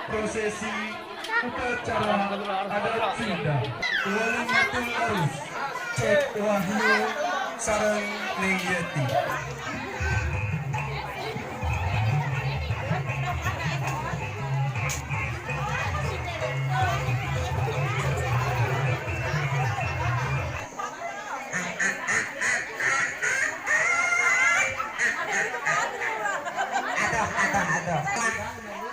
Prosesi upacara adat Sunda Walimatul Arus Cek Wahyu sareng Neng Yeti. Aduh, aduh, aduh.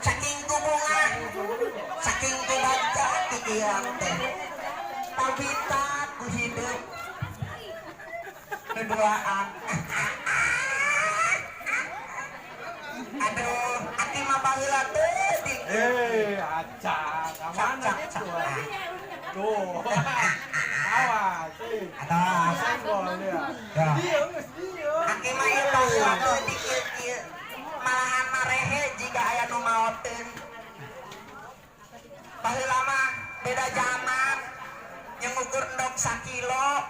Saking ku bungah, saking ku bagja pikiran teh. Tabita ku hidup keduaan. Aduh, aki mah baheula teuing. Eh, aca, kamana Cak, gitu? Cak. Tuh, awas, eh. Aduh. Senggol dia. Ya. Dia, geus dia. Aki mah ieu baheula teuing kieu-kieu. Malahan marehe jika aya nu maoteun. Baheula mah beda zaman. Yang ukur endog sakilo,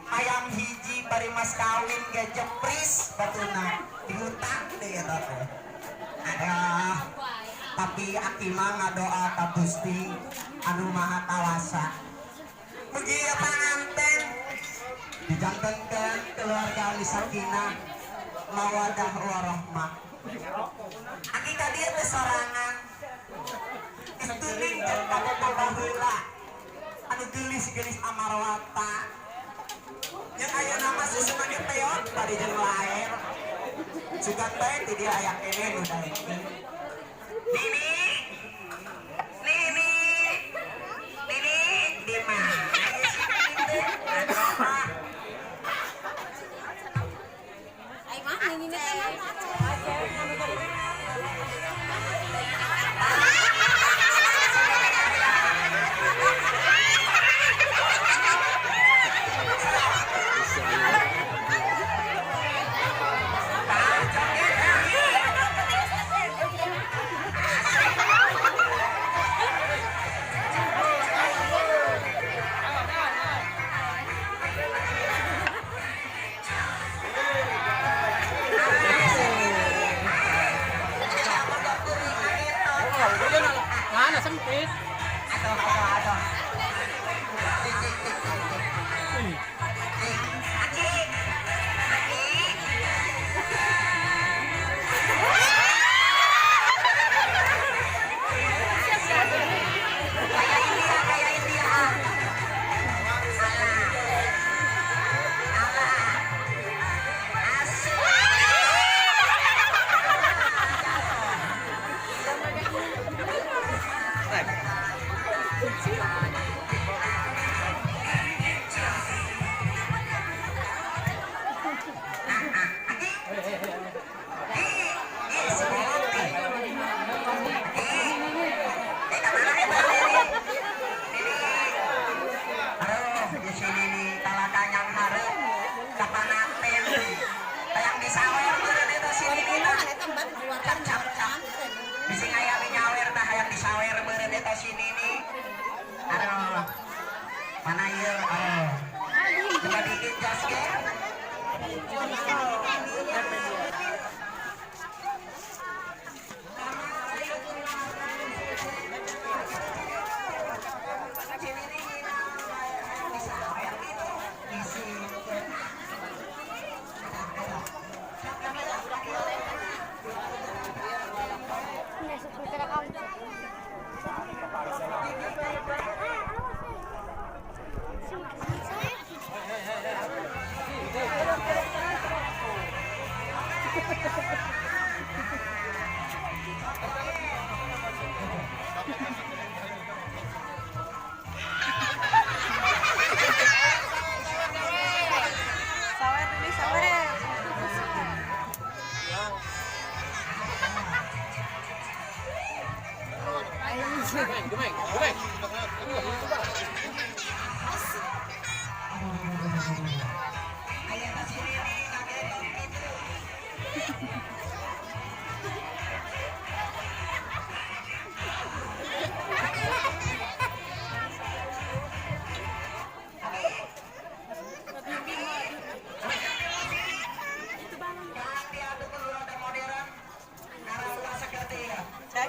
ayam hiji bari mas kawin ge jepris batuna dihutang deh eta teh. Aduh, tapi aki mah ngadoa ka Gusti anu Maha Kawasa. Mugi ieu panganten dijantenkeun keluarga ahli sakinah mawadah warahmah. Aki ka dieu teh sorangan. Istuning jeung kabogoh baheula anu geulis-geulis amarwata. Yang aya nama susuna ge peot bari jeung laer. Sugan bae di dia aya keneh nu daekeun. Nini. Nini. Nini di mana ya si Nini teh? Aduh, ah. Ay, mah, nini teh mah. Tah, joget lagi. Mana sempit? Aduh, aduh, aduh. Cik, cik, cik, cik, cik. Cik. Aki. Aki. Kayak India, kayak India. Alah. Alah. Asik. Aki. Ih, ih, si bolot nih. Ih, eh, kemana eta Nini? Nini. Aduh, di sini nih kalakanyang hareup kapanaten. Hayang disawer meureun eta si Nini tah. Cap cap cap. Bisi ngaya nyawer tah hayang disawer meureun eta si Nini. Aduh. Mana ieu? Aduh. Coba dikit jos ge. Si Nini hayang disawer gitu. Isi. Sawer ini sawer. Gemeng, gemeng, gemeng. Aya si Nini ngagetot gitu. Diaduk ke roda modern. Arah seperti ya. Saya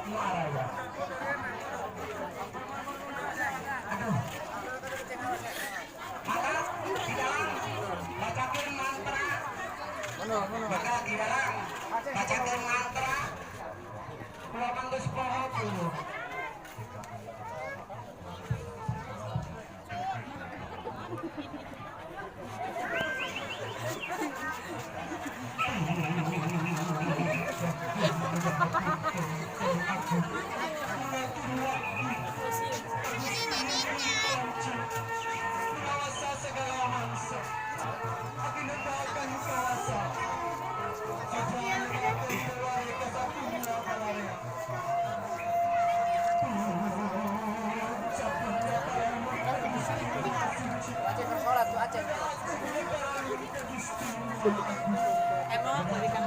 nu araya. Aduh. Maka di dalam bacakeun mantra. Maka di dalam bacakeun mantra. Kula mah geus poho dulu. Kawasa segala mangsa. Akinadakan kawasa. Sajan keluar ke sapunya balarea. Aceh bersolat tuh Aceh. Emang balikan.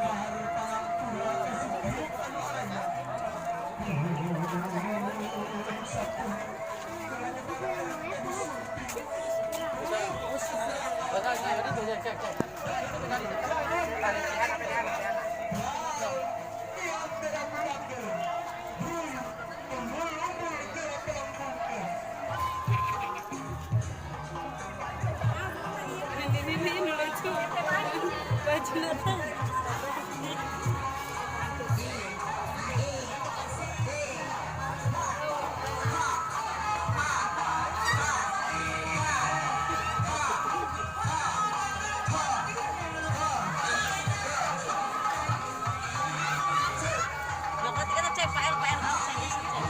Ini lucu. Baju datang. Bapak kita cek PL PL cek cek.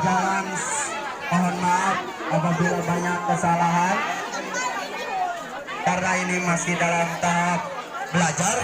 berjalan. Mohon maaf apabila banyak kesalahan karena ini masih dalam tahap belajar.